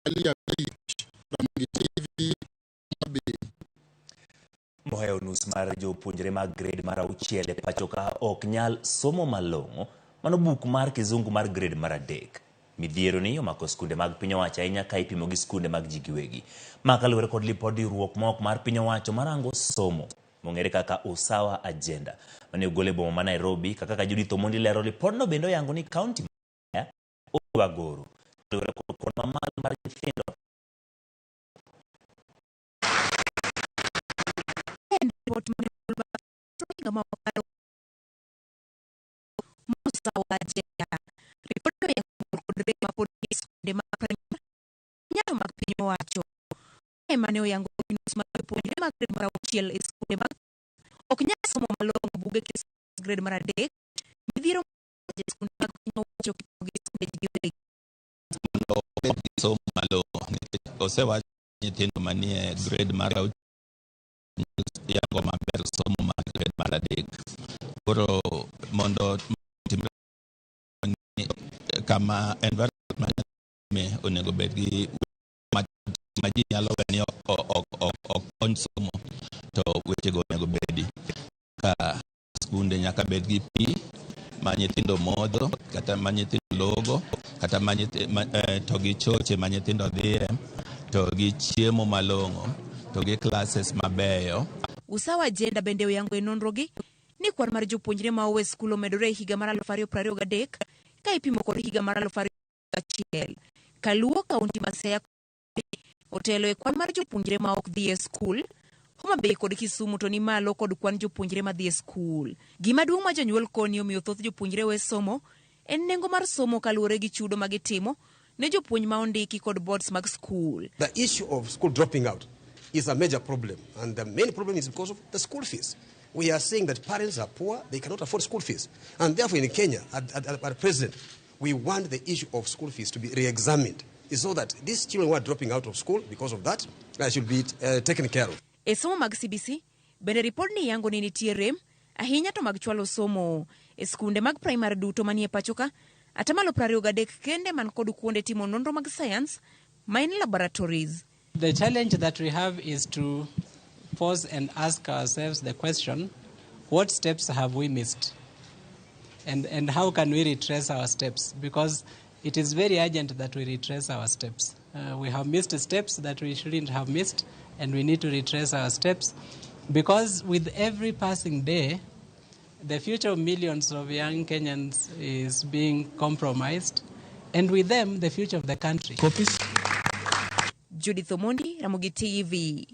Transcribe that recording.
Ali Abich, Ramogi TV, Homa Bay. Mohewo nus mar jopuonjre mag grade mar auchiel e pacho ka ok nyal somo malong'o mano buk mar kizungu mar grade mar adek. Midhiero ni omako skunde mag piny owacho ahinya ka ipimo gi skunde mag ji giwegi. Ma kaluwore kod lipod riwruok ma ok mar piny owacho marango somo mong'ere kaka Usawa Agenda mane ogol e boma ma Nairobi kaka ka Judith Omondi lero lipodno bende oyango ni kaunti ma oywa goro kaluwore kod kwan mamalo mar nyithindo. En ripot mane ogol bang' higa ma okalo mar Usawa Agenda. Ripodno oyango kod rem mapod nie skunde mag primar nyato mag piny owacho. Mae mane oyango ni nus mar jopuonjre mag grade mar auchiel e skunde mag ok nyal somo malong'o buge Kisumu grade mar adek. Midhiero e skunde mag piny owacho kipimo gi skunde ji giwegi. Mondo obed gi somo malong'o nikech osewach nyithindo manie grade mar auchiel yango maber somo mar grade mar adek. Koro mondo timre ni kama environment ma nyathi onego bed gi ma ji nyalo we ni ok kony somo to wechego onego bedi ka skunde nyaka bed gi pi ma nyithindo modho kata ma nyithindo logo kata ma to gi choche ma nyithindo dhiye to gi chiemo malong'o to gi classes mabeyo. Usawa Agenda bende oyango e nonrogi ni kwan mar jopuonjre ma owe skul omedore e higa mar 2023 ka ipimo kod higa mar 2001. Kaluwo kaunti ma Siaya otelo e kwan mar jopuonjre ma ok dhi e skul, Homa Bay kod Kisumu to ni malo kod kwan jopuonjre ma dhi e skul. Gima duong' ma jonyuol koni omiyo thoth jopuonjre we somo en nengo mar somo kaluwore gi chudo ma gitimo ne jopuonj ma ondiki kod boards mag skul. The issue of school dropping out is a major problem, and the main problem is because of the school fees. We are saying that parents are poor, they cannot afford school fees. And therefore in Kenya, at present, we want the issue of school fees to be re-examined so that these children who are dropping out of school because of that should be taken care of. E somo mag CBC, bende ripodni yango ni nitie rem ahinya to mag chwalo somo e skunde mag primary duto manie pacho ka, atamalo 23 kende man kod kuonde timo nonro mag science ma en laboratories. The challenge that we have is to pause and ask ourselves the question, what steps have we missed? And how can we retrace our steps? Because it is very urgent that we retrace our steps. We have missed steps that we shouldn't have missed, and we need to retrace our steps. Because with every passing day, the future of millions of young Kenyans is being compromised, and with them, the future of the country. Copies. Judith Omondi, Ramogi TV.